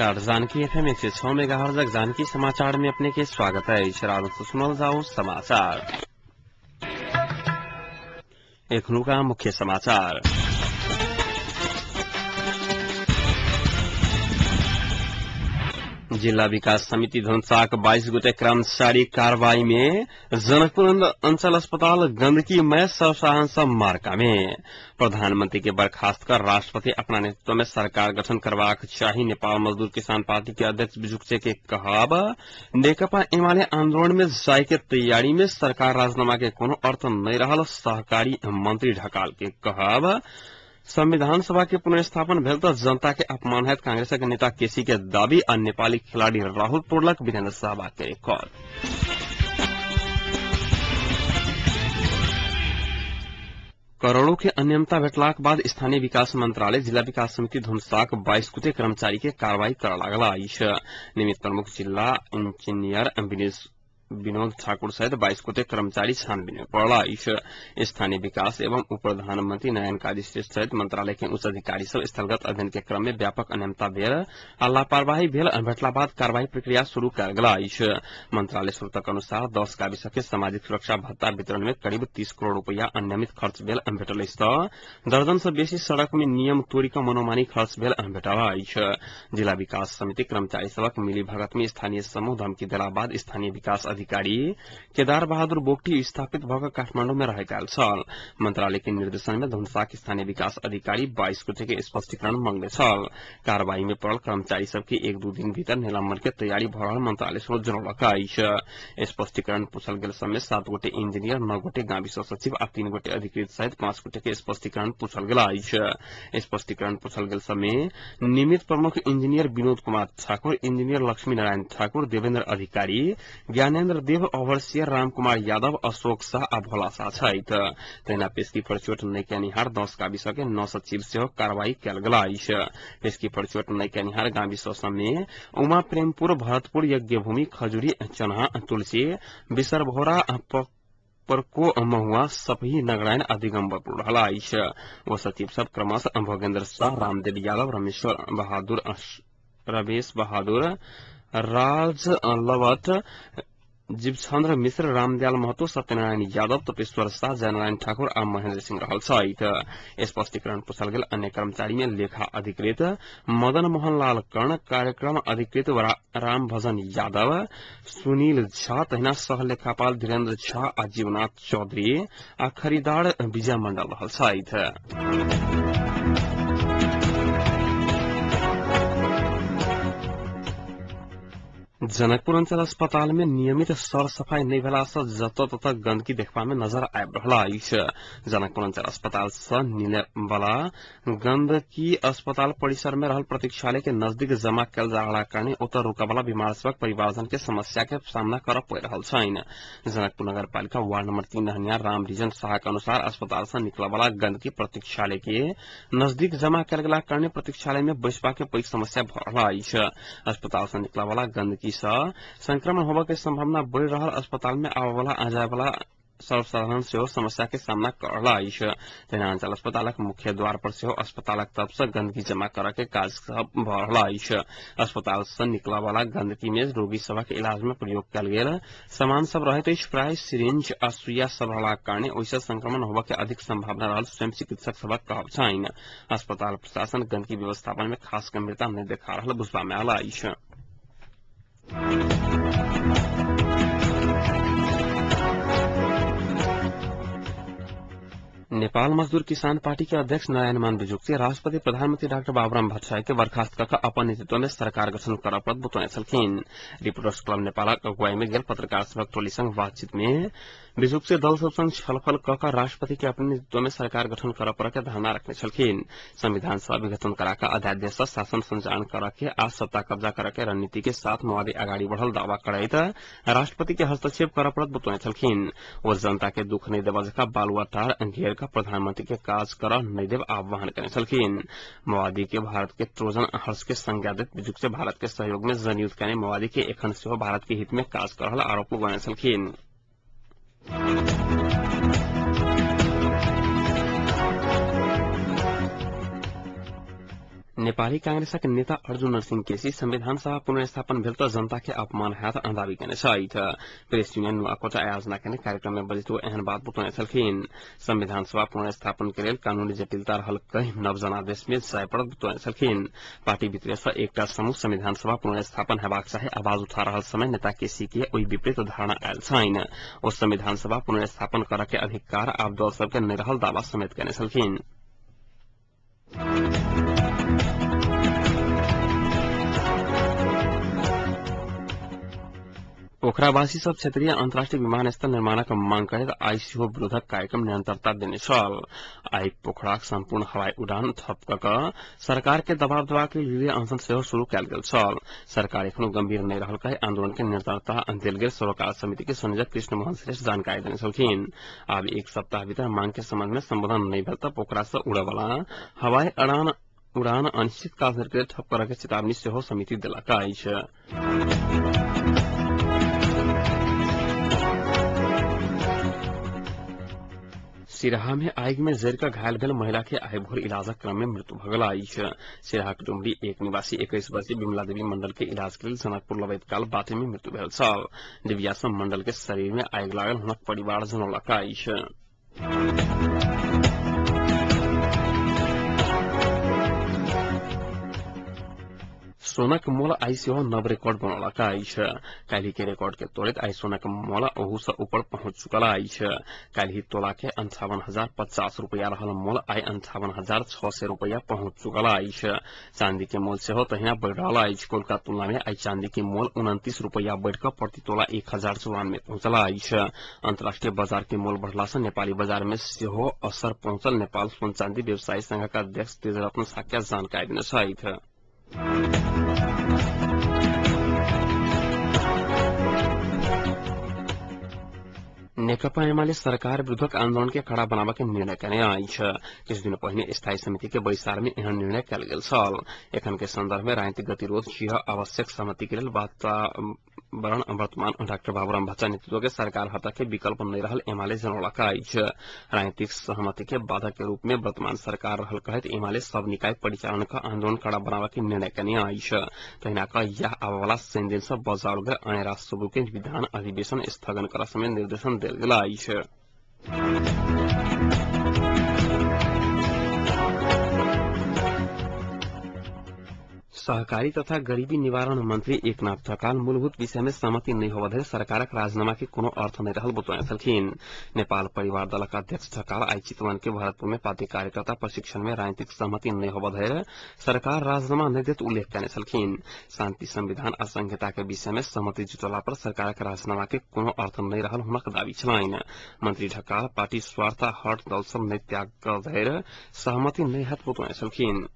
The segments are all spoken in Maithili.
नमस्कार। जानकी एफएम 106 मेगाहर्जक जानकी समाचार में अपने के स्वागत है। सुनल जाओ समाचार। एखनुका मुख्य समाचार। जिल्ला विकास समिति धनुषाक 22 गोटे कर्मचारी कार्रवाई में जनकपुर अंचल अस्पताल गंदगीमय शवसाहन सब मार्का में। प्रधानमंत्री के बर्खास्त कर राष्ट्रपति अपना नेतृत्व में सरकार गठन करबाक चाही। नेपाल मजदूर किसान पार्टी के अध्यक्ष बिजुक्चे के कहब नेकपा एमाले आंदोलन में जाय के तैयारी में सरकार राजीनामा के कोनो अर्थ नहीं रहल। सहकारी मंत्री ढकाल के कहब संविधान सभा के पुनर्स्थापन भेल त जनता के अपमान है। कांग्रेस के नेता केसी के दावी आ नेपाली खिलाड़ी राहुल तोड़लक वीरेन्द्र सहवाग के रिकॉर्ड। करोड़ों के अनियमितता भेटलाक बाद स्थानीय विकास मंत्रालय जिला विकास समिति धनुषाक 22 गोटे कर्मचारी के कार्रवाई करऽ लागल अछि। निमित्त प्रमुख जिला इंजीनियर विनोद ठाकुर सहित 22 गोटे कर्मचारी छानबीन में पड़ल अछि। स्थानीय विकास एवं उप प्रधानमंत्री नारायण काजी श्रेष्ठ सहित मंत्रालय के उच्च अधिकारी सब स्थलगत अध्ययन के क्रम में व्यापक अनियमितता भेल आ लापरवाही भेल भेटला बाद कार्रवाई प्रक्रिया शुरू कयल गेल अछि। मंत्रालय स्रोतक अनुसार 10 गावी के सामाजिक सुरक्षा भत्ता वितरण में करीब 30 करोड़ रुपया अनियमित खर्च भेल भेटल अछि त दर्जन से बेसी सड़क में नियम तोड़ि क मनोमानी खर्च भेल भेटल अछि। जिला विकास समिति कर्मचारी सबक मिली भगत में स्थानीय समूह धमकी देला बाद स्थानीय विकास अधिकारी केदार बहादुर बोगटी स्थापित भऽ काठमांडू में रहैत आयल छल। मंत्रालय के निर्देशन में धनुषाक स्थानीय विकास अधिकारी 22 गोटे के स्पष्टीकरण मंगने छल। कार्रवाई में पड़ल कर्मचारी सबके 1-2 दिन भीतर निलंबन के तैयारी भऽ रहल मंत्रालय स्रोत जनौलक अछि। स्पष्टीकरण पूछल गेल समय 7 गोटे इंजीनियर, 9 गोटे गाँवी सचिव आ 3 गोटे अधिकृत सहित 5 गोटे के स्पष्टीकरण पूछल गेल अछि। स्पष्टीकरण पूछल गेल समय निमित्त प्रमुख इंजीनियर विनोद कुमार ठाकुर, इंजीनियर लक्ष्मी नारायण ठाकुर, देवेन्द्र अधिकारी, ज्ञानेन्द्र देव, ओवरसियर रामकुमार यादव, अशोक शाह आ भोला शाह छथि। तहिना पेशकी पर चोट नहि केनिहार 10 गावी के 9 सचिव सेहो कार्रवाई कयल गेल अछि। पेशकी पर चोट नहि केनिहार गावी सबमे उमा प्रेमपुर, भरतपुर, यज्ञभूमि, खजुरी, चन्हा, तुलसी, बिसरभोरा, परको, महुआ, सपही, नगरायण आ दिगम्बरपुर रहल अछि। ओ सचिव सब क्रमशः भोगेन्द्र शाह, रामदेव यादव, रमेश बहादुर, राज लवत, जीवचन्द्र मिश्र, रामदयाल महतो, सत्यनारायण यादव, तपेश्वर शाह, जयनारायण ठाकुर आ महेन्द्र सिंह रहल छथि। स्पष्टीकरण पूछल गेल अन्य कर्मचारी में लेखा अधिकृत मदन मोहन लाल कर्ण, कार्यक्रम अधिकृत राम भजन यादव, सुनील झा, तहिना सह लेखापाल धीरेन्द्र झा आ जीवनाथ चौधरी आ खरीदार विजय मंडल रहल छथि। जनकपुर अंचल अस्पताल में नियमित सर सफाई नहीं भेला से जतऽ ततऽ गंदगी देखबा में नजर आबि रहल अछि। जनकपुर अंचल अस्पताल से मिले वाला गंदगी अस्पताल परिसर में रहल प्रतीक्षालय के नजदीक जमा कयल जा रहला कारणे ओतऽ रुकय वाला बीमार सबक परिवारजन के समस्या के सामना करऽ पड़ि रहल छनि। जनकपुर नगरपालिका वार्ड नंबर 3 रहनिहार राम रिजन शाह के अनुसार अस्पताल से निकलय वाला गंदगी प्रतीक्षालय के नजदीक जमा कयल गेला कारणे प्रतीक्षालय में बैसबा के पैघ समस्या भऽ रहल अछि। अस्पताल से निकलय वाला गंदगी संक्रमण होबय के संभावना बढ़ि रहल अस्पताल में आबय वाला आ जाय वाला सर्वसाधारण सेहो समस्या के सामना कर रहल अछि। तहिना अंचल अस्पतालक मुख्य द्वार पर सेहो अस्पतालक तरफ से गंदगी जमा करय के काज सब भऽ रहल अछि। अस्पताल से निकलय वाला गंदगी में रोगी सभक इलाज में प्रयोग कयल गेल सामान सब रहैत अछि। प्राय सिरिंज आ सुइया सब रहलाक कारणे ओहि से संक्रमण होबय के अधिक संभावना रहल स्वयं चिकित्सक सभक कहब छनि। अस्पताल प्रशासन गंदगी व्यवस्थापन में खास गंभीरता नहि देखा रहल बुझबा में आयल अछि। नेपाल मजदूर किसान पार्टी के अध्यक्ष नारायण मान बिजुक्चे राष्ट्रपति प्रधानमंत्री डाक्टर बाबूराम भट्टराई के बर्खास्त कऽ अपन नेतृत्व में सरकार गठन करऽ पड़त बतौने छलखिन। रिपोर्टर्स क्लब नेपालक अगुवाई में गेल पत्रकार सभक टोली संग बातचीत में बिजुक्चे दल सब संग छलफल कऽ कऽ राष्ट्रपति के अपन नेतृत्व में सरकार गठन करऽ पड़ऽ के धारणा रखने छलखिन। संविधान सभा विघटन करा कऽ अध्यादेश सँ शासन संचालन करऽ के आ सत्ता कब्जा करऽ के रणनीति के साथ माओवादी अगाडि बढ़ल दावा करैत राष्ट्रपति के हस्तक्षेप करऽ पड़त बतौने छलखिन। ओ जनता के दुख नहि देबऽ जकाँ बालुवाटार घेर कऽ प्रधानमंत्री के काज करऽ नहि देब आह्वान करने छलखिन। माओवादी के भारत के ट्रोजन हर्ष के संज्ञा दैत बिजुक्चे भारत के सहयोग में जनयुद्ध कयने माओवादी के एखन सेहो भारत के हित में काज कऽ रहल आरोप लगौने छलखिन। नेपाली कांग्रेसक नेता अर्जुन नरसिंह केसी संविधान सभा पुनर्स्थापन भेल त जनता के अपमान हैत दावी केने छथि। प्रेस यूनियन नुवाकोट आयोजना केने कार्यक्रम में बजैत ओ एहन बात बतौने छलखिन। संविधान सभा पुनर्स्थापन के लेल कानूनी जटिलता रहल कहि नव जनादेश में जाय पड़त बतौने छलखिन। पार्टी भितरे सँ एकटा समूह संविधान सभा पुनर्स्थापन हेबाक चाही आवाज उठा रहल समय नेता केसी के ओहि विपरीत धारणा आयल छनि। ओ संविधान सभा पुनर्स्थापन करऽ के अधिकार आब दल सबके नहि रहल दावा समेत केने छलखिन। पोखरावासी सब क्षेत्रीय अन्तर्राष्ट्रिय विमानस्थल निर्माणक मांग करैत आइ सेहो विरोधक कार्यक्रम निरंतरता देने छल। आइ पोखराक सम्पूर्ण हवाई उड़ान ठप क कऽ सरकार के दबाव देबाक लेल रिले अनशन सेहो शुरू कयल गेल छल। सरकार एखनो गंभीर नहि रहल कहि आंदोलन के निरंतरता देल गेल सरोकार समिति के संयोजक कृष्ण मोहन श्रेष्ठ जानकारी देने छलखिन। आब एक सप्ताह भीतर मांग के संबंध में संबोधन नहि भेल त पोखरा से उड़यवला हवाई उड़ान अनिश्चित काल धरि के ठप करऽ के चेतावनी सेहो समिति देलक अछि। सिराहा में आगि में जरि कऽ घायल भेल महिला के आइ भोर इलाजक क्रम में मृत्यु भऽ गेल अछि। सिराहा के डुमरी एक निवासी 21 वर्षीय विमला देवी मंडल के इलाज के लेल जनकपुर लबैत काल बाटे में मृत्यु भेल छल। डिबिया सँ मंडल के शरीर में आगि लागल हुनक परिवार जनौलक अछि। सोनाक मोल आइ सेहो नव रिकॉर्ड बनौलक अछि। काल्हि के रिकॉर्ड के तोड़ैत आइ सोनाक मोल ओहू सँ ऊपर पहुंच चुकल अछि। काल्हि तोला के 58,050 रुपया रहल मोल आइ 58,600 रुपया पहुंच चुकल अछि। चांदी के मोल सेहो तहिना बढ़ि रहल अछि। कोलका तुलना में आइ चांदी के मोल 29 रुपया बढ़ि कऽ प्रति तोला 1,094 पहुंचल अछि। अंतर्राष्ट्रीय बाजार के मोल बढ़ला सँ नेपाली बाजार में सेहो असर पहुंचल नेपाल सोन चांदी व्यवसायी संघक अध्यक्ष तेजरत्न साक्या जानकारी देने छथि। नेकपा एमाले सरकार विरुद्धक आंदोलन के कड़ा बनाबऽ के निर्णय केने अछि। किछु दिन पहिने स्थायी समिति के बैसार में एहन निर्णय कयल गेल छल। एखन के संदर्भ में राजनीतिक गतिरोध यह आवश्यक सहमति के लेल वातावरण वर्तमान डाक्टर बाबूराम भट्टराई नेतृत्व के सरकार हटा के विकल्प नहि रहल एमाले जनौलक अछि। राजनीतिक सहमति के बाधक के रूप में वर्तमान सरकार रहल कहैत एमाले सब निकाय परिचालन क आंदोलन कड़ा बनाबऽ के निर्णय केने अछि। तहिना क यह आबयवला शनि दिन सँ बजाओल गेल अन्य राष्ट्र के विधान अधिवेशन स्थगन करऽ समेत निर्देशन देल गेल अछि। सहकारी तथा गरीबी निवारण मंत्री एकनाथ ढकाल मूलभूत विषय में सहमति नहि होबऽ धरि सरकारक राजीनामा के कोनो अर्थ नहि रहल बतौने छलखिन। नेपाल परिवार दलक अध्यक्ष ढकाल आइ चितवन के भरतपुर में पार्टी कार्यकर्ता प्रशिक्षण में राजनीतिक सहमति नहि होबऽ धरि सरकार राजीनामा नहि देत उल्लेख केने छलखिन। शांति संविधान आ संहिता के विषय में सहमति जुटला पर सरकारक राजीनामा के कोनो अर्थ नहि रहल हुनक दावी छलनि। मंत्री ढकाल पार्टी स्वार्थ हट दल सब नहि त्याग कऽ धरि सहमति नहि हैत बतौने छलखिन।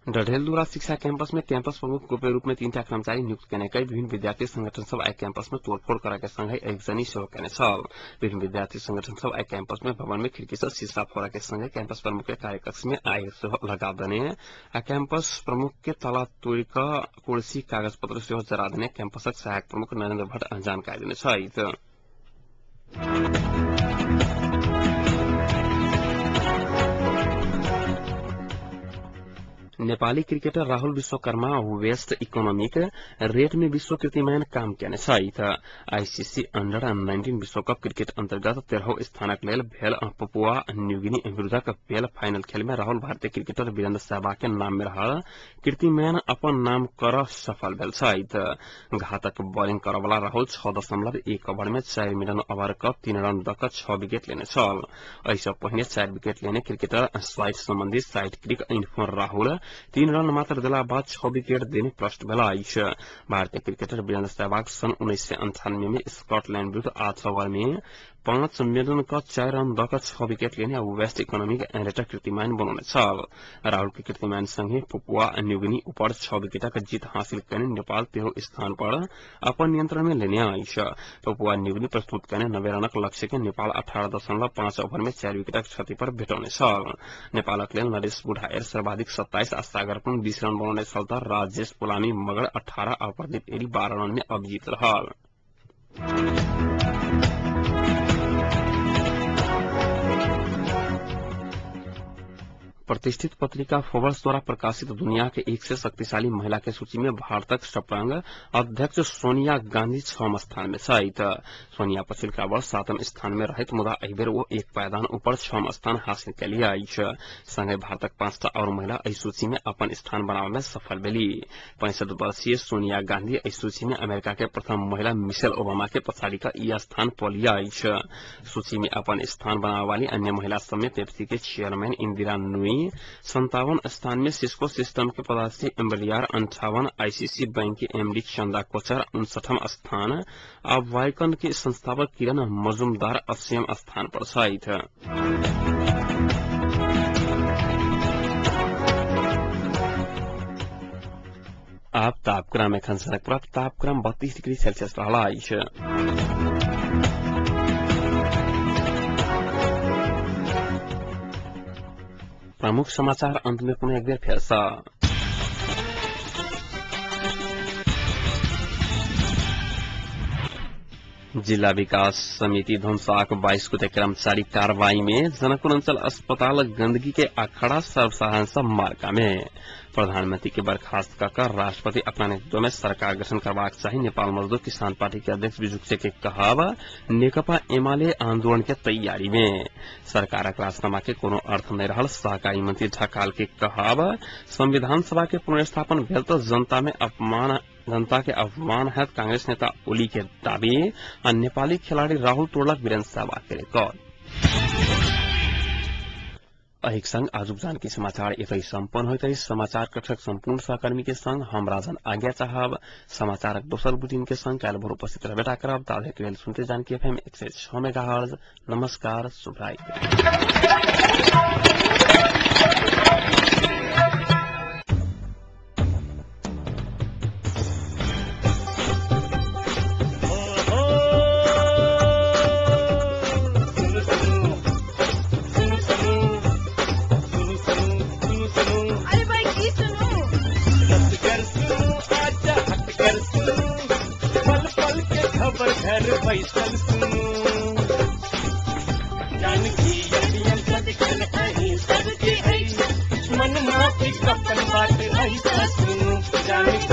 डढेलधुरा शिक्षा कैंपस में कैंपस प्रमुख गोप्य रूप में 3 कर्मचारी नियुक्त केने कई विभिन्न विद्यार्थी संगठन सब आइ कैंपस में तोड़फोड़ करऽ के संगहि आगजनी सेहो केने छल। विभिन्न विद्यार्थी संगठन सब आइ कैंपस में भवन में खिड़की सँ शीशा फोड़ऽ के संगहि कैंपस प्रमुख के कार्यकक्ष में आगि सेहो लगा देने आ कैंपस प्रमुख के ताला तोड़ि कऽ कुर्सी कागज पत्र सेहो जरा देने कैंपसक सहायक प्रमुख नरेन्द्र भट्ट जानकारी देने छथि। Nepali cricketer Rahul Vishwakarma best economic rate में विश्व कीर्तिमान काम केने छथि। आईसीसी अंडर 19 विश्व कप क्रिकेट अंतर्गत 13 स्थानक लेल भेल पपुआ न्यूगिनी विरुद्धक भेल फाइनल खेल में राहुल भारतीय क्रिकेटर वीरेंद्र सहवाग के नाम में रहल कीर्तिमान अपन नाम कर सफल भेल छथि। घातक बॉलिंग करऽवला राहुल 6.1 ओवर में 4 मिलन ओवर क 3 रन द क 6 विकेट लेने छल। एहिसँ पहिने 4 विकेट लेने क्रिकेटर साइट संबंधी साइट क्रिक इन्फोर राहुल 3 रन मात्र देला बाद 6 विकेट देने प्रष्ट भेल अछि। भारतीय क्रिकेटर वीरेंद्र सहवाग सन् 1998 में स्कॉटलैंड विरुद्ध 8 ओवर में 5 मेडन क 4 रन द क 6 विकेट लेने वेस्ट इकोनॉमिक रेटक कीर्तिमान बनौने छल। राहुल के कीर्तिमान संगे पपुआ न्यूगिनी ऊपर 6 विकेटक जीत हासिल केने नेपाल 13 स्थान पर अपन नियंत्रण में लेने अछि। पपुआ न्यूगिनी प्रस्तुत केने 90 रनक लक्ष्य के नेपाल 18.5 ओवर में 4 विकेटक क्षति पर भेटौने छल। नेपालक लेल नरेश बुढ़ाएर सर्वाधिक 27 आ सागर पुन 20 रन बनौने छल त राजेश पुलामी मगर 18 आ प्रदीप एरी 12 रन में अभिजीत रहल। प्रतिष्ठित पत्रिका फोर्ब्स द्वारा प्रकाशित दुनिया के एक से शक्तिशाली महिला के सूची में भारतक सप्रांग अध्यक्ष सोनिया गांधी छम स्थान में छथि। सोनिया पछिलका वर्ष सातम स्थान में रहैत मुदा एहि बेर ओ एक पायदान ऊपर छम स्थान हासिल केली अछि। संगहि भारतक 5टा और महिला एहि सूची में अपन स्थान बनाबय में सफल भेली। 65 वर्षीय सोनिया गांधी एहि सूची में अमेरिका के प्रथम महिला मिशेल ओबामा के पछाड़ी क ई स्थान पौलिया अछि। सूची में अपन स्थान बनाबय वाली अन्य महिला सब में पेप्सी के चेयरमैन इंदिरा नुई 57 स्थान में, सिस्को सिस्टम के पदार्थी एम्बलियार 58, आईसीसी बैंक के एमडी चंदा कोचर 59 स्थान आ वाइकन के संस्थापक किरण मजुमदार 80 स्थान पर छथि। आब तापक्रम एखन सड़क तापक्रम 32 डिग्री सेल्सियस रहल अछि। प्रमुख समाचार अंत में पुनः एक बेर फेर सँ। जिला विकास समिति धनसाक 22 गोटे कर्मचारी कार्रवाई में जनकपुर अंचल अस्पताल गंदगी के अखाड़ा सर्वसाधारण सब मार्का में। प्रधानमंत्री के बर्खास्त कर राष्ट्रपति अपना नेतृत्व में सरकार गठन करबाक चाही। नेपाल मजदूर किसान पार्टी के अध्यक्ष विजुक्से के कहब नेकपा एमाले आंदोलन के तैयारी में। सरकारक राजनामा के कोनो अर्थ नहीं रहल सहकारी मंत्री ढकाल के कहब संविधान सभा के पुनर्स्थापन भेल तो जनता में अपमान जनता के अपमान है कांग्रेस नेता ओली के दावी आ नेपाली खिलाड़ी राहुल तोड़लक वीरेन्द्र सहवाग के रिकॉर्ड। एहिक संग आजुक जानकी समाचार एतै सम्पन्न होइत अछि। समाचार कक्षक सम्पूर्ण सहकर्मी के संग हम राजन आज्ञा चाहब। समाचारक दोसर बुलेटिन के संग काल्हि भोर उपस्थित रहबे करब। ताधरि लेल सुनते जानकी एफएम 106 मेगाहर्ट्ज। नमस्कार, शुभरात्रि। मन माफी कपन बात ऐसा सुनू। जानकी।